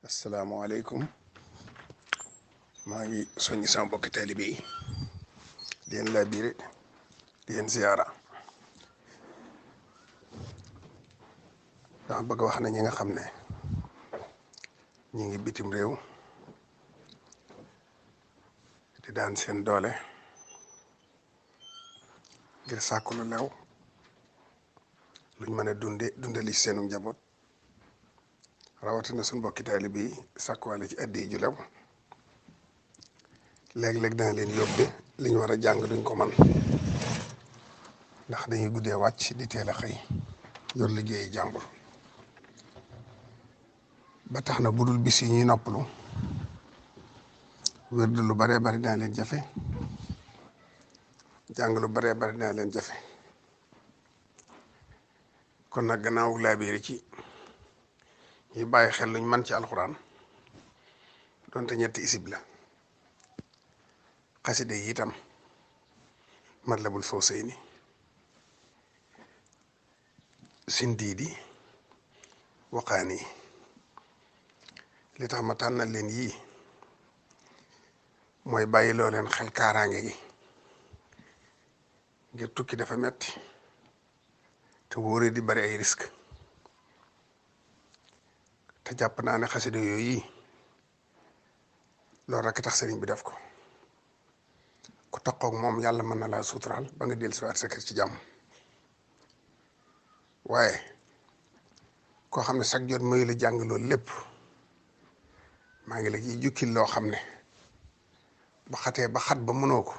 asalaamaaleykum maa ngi soññi sama mbokki taalibe yi di leen laabire di leen ziyaara. dama bëgg wax na ñi nga xam ne ñi ngi bitim réew di daan seen doole ngir sàkku lu lew luñ mën a dundali seenu njaboot, rawatina suñ mbokki taalibe yi sàkkuwaale ci addi ju lew. léeg-léeg dana leen yóbbe li ñu war a jàng duñ ko man ndax dañuy guddee wàcc di teel a xëy yor liggéeyi jàmbur, ba tax na budul bis yi ñuy noppalu wér lu baree bari dana leen jafe, jàng lu baree bari dana leen jafe. kon nag gannaaw laabiiri ci ñu bàyyi xel luñ man ci alxuraan, donte ñetti isib la. xaside yi itam Matlabul Fawzayni, Sindiidi, Waqaani. li tax ma tànnal leen yii mooy bàyyi loo leen xel kaaraange gi, ngir tukki dafa metti te wóoree di bari ay risque. te jàpp naa ne xaside yooyu yi loolu rekk tax sëriñ bi def ko. ku takkook moom yàlla mën na laa suturaal ba nga dellusiwaat sa kër ci jàmm. waaye koo xam ne sag jot mayu la jàng loolu lépp, maa ngi la ciy jukkil loo xam ne ba xatee ba xat ba mënoo ko,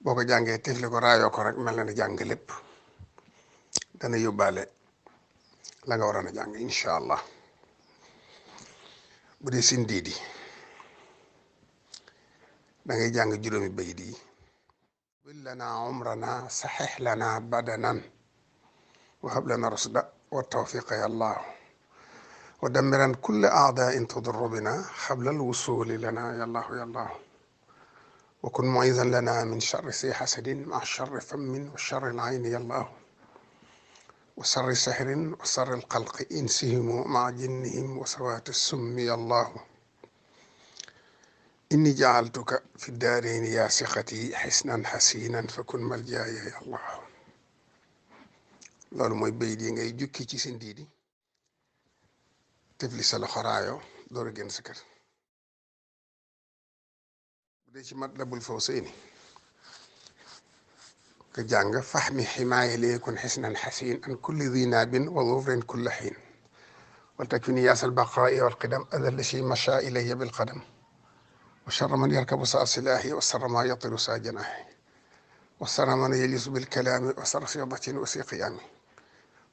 boo ko jàngee tifli ko raayoo ko rek mel na ne jàng lépp dana yóbbaale la nga waroon a jàng incha allah. bu dee Sindiidi da ngay jàng juróomi bayit yi: bil lana umrana saxix lana badanan wa hab lana rusda wa tawfiqa ya allah wa damiran kulla aadain tudurru bina xabla alwusuli lana ya allahu ya allah wa kun muizan lana min charri si xasadin ma charri fammin wa charri alayni ya allah wa sarri sihrin wa sarri alxalqi insihimu ma jinnihim wa sawaati summi ya allah inni jaaltuka fi daarayni yaa siqati xisnan xasinan fa kun maljaaya ya allah. loolu mooy bayit yi ngay jukki ci Sindiidi, tefli sa loxo raayoo door a génn sa kër. bu dee ci Matlabul Fawzayni ka jàng faxmi ximaaya leekun xisnan xasin an kulli dinaabin wa dufrin kulla xiin wal takfini yaasal baqaa'i wal qidam adalla shi masha ilayya bil qadam wa sharra man yarkabu saa silaahi wa sarra ma yatiru saa janaahi wa sarra man yajlisu bil kalaami wa sarra sidatin wa si qiyaami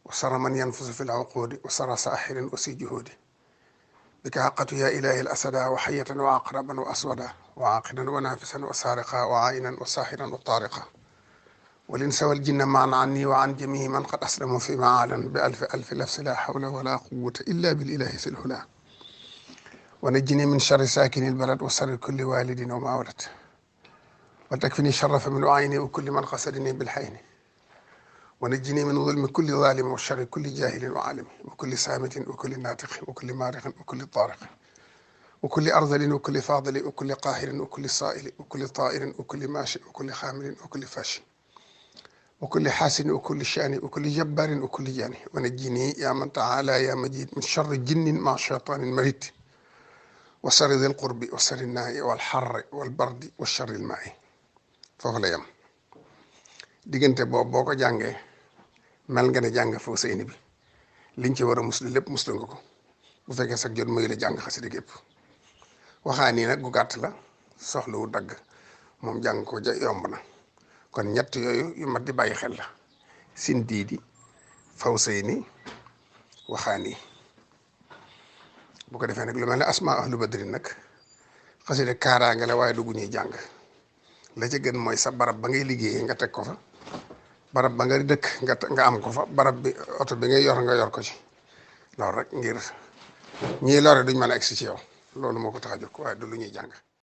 wa sarra man yanfusu fil uquudi wa sarra saaxirin wa si juhuudi bika xaqatu yaa ilaahi al asada wa xayatan wa aqraban wa aswada wa aaqidan wa naafisan wa saariqa wa aayinan wa saaxiran wa taariqa wal insa wal jinna maan anni wa an jamiihi man qad aslamu fi maalan bi alfi lafsi laa hawla wa laa quwwata illa bil ilaahi sil hulaa wa najjini min charri saakini lbalad wa sarri kulli walidin wa ma walad wa takfini charra famin wa ayni wa kulli man qasadani bilxayni wa najjini min zulmi kulli zalimin wa charri kulli jahilin wa alimi wa kulli saamitin wa kulli naatiqin wa kulli maarixin wa kulli taariqin wa kulli arzalin wa kulli faadilin wa kulli qaahirin wa kulli saa'ilin wa kulli taa'irin wa kulli maashin wa kulli xaamilin wa kulli faashin wa kulli xaasidin wa kulli shaani wa kulli jabbaarin wa kulli jaani wa najjini yaa man taala yaa majid min charri jinnin maa shaytaanin marid wa sarri dil qurbi wa sarri naayi wal xarri wal bardi wa charri lmaayi. foofu la yem. diggante boobu boo ko jàngee mel nga ne jàng Fawzayni bi liñ ci war a muslu lépp muslu nga ko, bu fekkee sax jot mayu la jàng xasida gépp. waxaa nii nag gu gàtt la, soxlawu dagg, moom jàng ko yomb na. kon ñett yooyu yu mat di bàyyi xel la: Sindiidi, Fawzayni, waxaani. bu ko defee nag lu mel ne asmaa ahlu badrin nag xasida kaaraange la waaye dugg ñuy jàng. la ca gën mooy sa barab ba ngay liggéeyee nga teg ko fa, barab ba nga dëkk nga am ko fa, barab bi oto bi ngay yor nga yor ko ci. loolu rek ngir ñii lore duñ mën a egsi ci yow, loolu moo ko tax a jóg waaye du lu ñuy jàng.